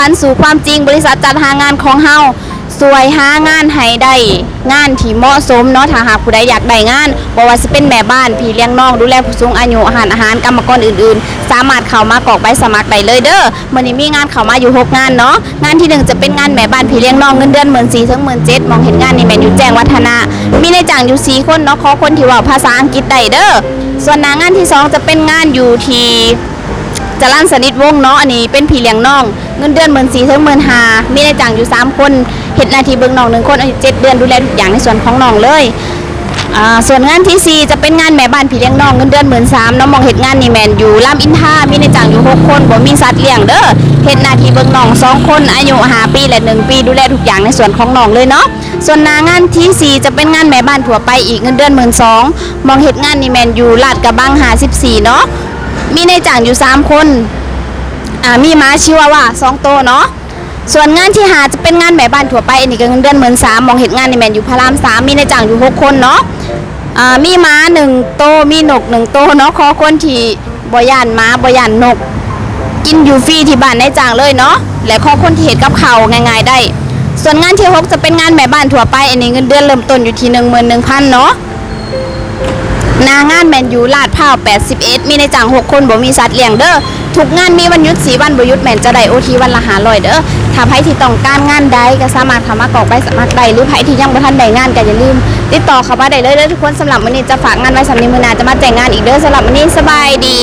ຝັນສູ່ຄວາມຈິງ, ບໍລິສັດຈັດຫາງານຂອງເຮົາຊ່ວຍຫາງານໃຫ້ໄດ້ງານທີ່ເໝາະສົມເນາະ. ຖ້າຫາກຜູ້ໃດຢາກໄດ້ງານ, ບໍ່ວ່າຊິເປັນແມ່ບ້ານ, ພີ່ລ້ຽງນ້ອງ, ດູແລຜູ້ສູງອາຍຸ, ຮ້ານອາຫານ, ກຳມະກອນອື່ນໆ, ສາມາດເຂົ້າມາກອກໃບສະໝັກໄດ້ເລີຍເດີ. ມື້ນີ້ມີງານເຂົ້າມາຢູ່ຫົກງານເນາະ. ງານທີໜຶ່ງຈະເປັນງານແມ່ບ້ານພີ່ລ້ຽງນ້ອງ, ເງິນເດືອນໝື່ນສີ່ເຖິງໝື່ນເຈັດ, ໝ່ອງເຮັດງານນີ້ແມ່ນຢູ່ແຈ້ງວັດທະນະ, ມີນາຍຈ້າງຢູ່ສີ່ຄົນເນາະ, ຂໍຄົນທີ່ເວົ້າພາສາອັງກິດໄດ້ເດີ. ສ່ວນໜ້າງານທີສອງຈະເປັນງານຢູ່ທີ່ຈະລັນສະໜິດວົງເນາະ, ອັນນີ້ເປັນພີ່ລ້ຽງນ້ອງ, ເງິນເດືອນໝື່ນສີ່ເຖິງໝື່ນຫ້າ, ມີນາຍຈ້າງຢູ່ສາມຄົນ, ເຮັດໜ້າທີ່ເບິ່ງນ້ອງໜຶ່ງຄົນ, ອາຍຸເຈັດເດືອນ, ດູແລທຸກຢ່າງໃນສ່ວນຂອງນ້ອງເລີຍ. ອ່າ ສ່ວນງານທີສີ່ຈະເປັນງານແມ່ບ້ານພີ່ລ້ຽງນ້ອງ, ເງິນເດືອນໝື່ນສາມເນາະ, ໝ່ອງເຮັດງານນີ້ແມ່ນຢູ່ລາມອິນທາ, ມີນາຍຈ້າງຢູ່ຫົກຄົນ, ບໍ່ມີສັດລ້ຽງເດີ, ເຮັດໜ້າທີ່ເບິ່ງນ້ອງສອງຄົນ, ອາຍຸຫ້າປີ ແລະ ໜຶ່ງປີ, ດູແລທຸກຢ່າງໃນສ່ວນຂອງນ້ອງເລີຍເນາະ. ສ່ວນໜ້າງານທີສີ່ຈະເປັນງານແມ່ບ້ານທົ່ວໄປອີກ, ເງິນເດືອນໝື່ນສອງ, ໝ່ອງເຮັດງານນີ້ແມ່ນຢູ່ລາດກະບັງຫ້າສິບສີ່ເນາະ, ມີນາຍຈ້າງຢູ່ສາມຄົນ, ອ່າ ມີໝາຊີວາວາສອງໂຕເນາະ. ສ່ວນງານທີຫ້າຈະເປັນງານແມ່ບ້ານທົ່ວໄປ, ອັນນີ້ກໍເງິນເດືອນໝື່ນສາມ, ໝ່ອງເຮັດງານນີ້ແມ່ນຢູ່ພະລາມສາມ, ມີນາຍຈ້າງຢູ່ຫົກຄົນເນາະ. ອ່າ ມີໝາໜຶ່ງໂຕ, ມີນົກໜຶ່ງໂຕເນາະ, ຂໍຄົນທີ່ບໍ່ຢ້ານໝາ ບໍ່ຢ້ານນົກ, ກິນຢູ່ຟຣີທີ່ບ້ານນາຍຈ້າງເລີຍເນາະ, ແລະ ຂໍຄົນທີ່ເຮັດກັບເຂົ້າງ່າຍໆໄດ້. ສ່ວນງານທີຫົກຈະເປັນງານແມ່ບ້ານທົ່ວໄປ, ອັນນີ້ເງິນເດືອນເລີ່ມຕົ້ນຢູ່ທີ່ໜຶ່ງໝື່ນໜຶ່ງພັນເນາະ. ໜ້າງານແມ່ນຢູ່ລາດພ້າວແປດສິບເອັດ, ມີນາຍຈ້າງຫົກຄົນ, ບໍ່ມີສັດລ້ຽງເດີ. ທຸກງານມີວັນຢຸດສີ່ວັນ, ບໍ່ຢຸດແມ່ນຈະໄດ້ໂອທີວັນລະຫ້າຮ້ອຍເດີ. ຖ້າໃຜທີ່ຕ້ອງການງານໃດກໍສາມາດເຂົ້າມາກອກໃບສະໝັກໄດ້, ຫຼື ໃຜທີ່ຍັງບໍ່ທັນໄດ້ງານກໍຢ່າລືມຕິດຕໍ່ເຂົ້າມາໄດ້ເລີຍເດີທຸກຄົນ. ສຳລັບມື້ນີ້ຈະຝາກງານໄວ້ສ່ຳນີ້, ມື້ໜ້າຈະມາແຈ້ງງານອີກເດີ. ສຳລັບມື້ນີ້ສະບາຍດີ.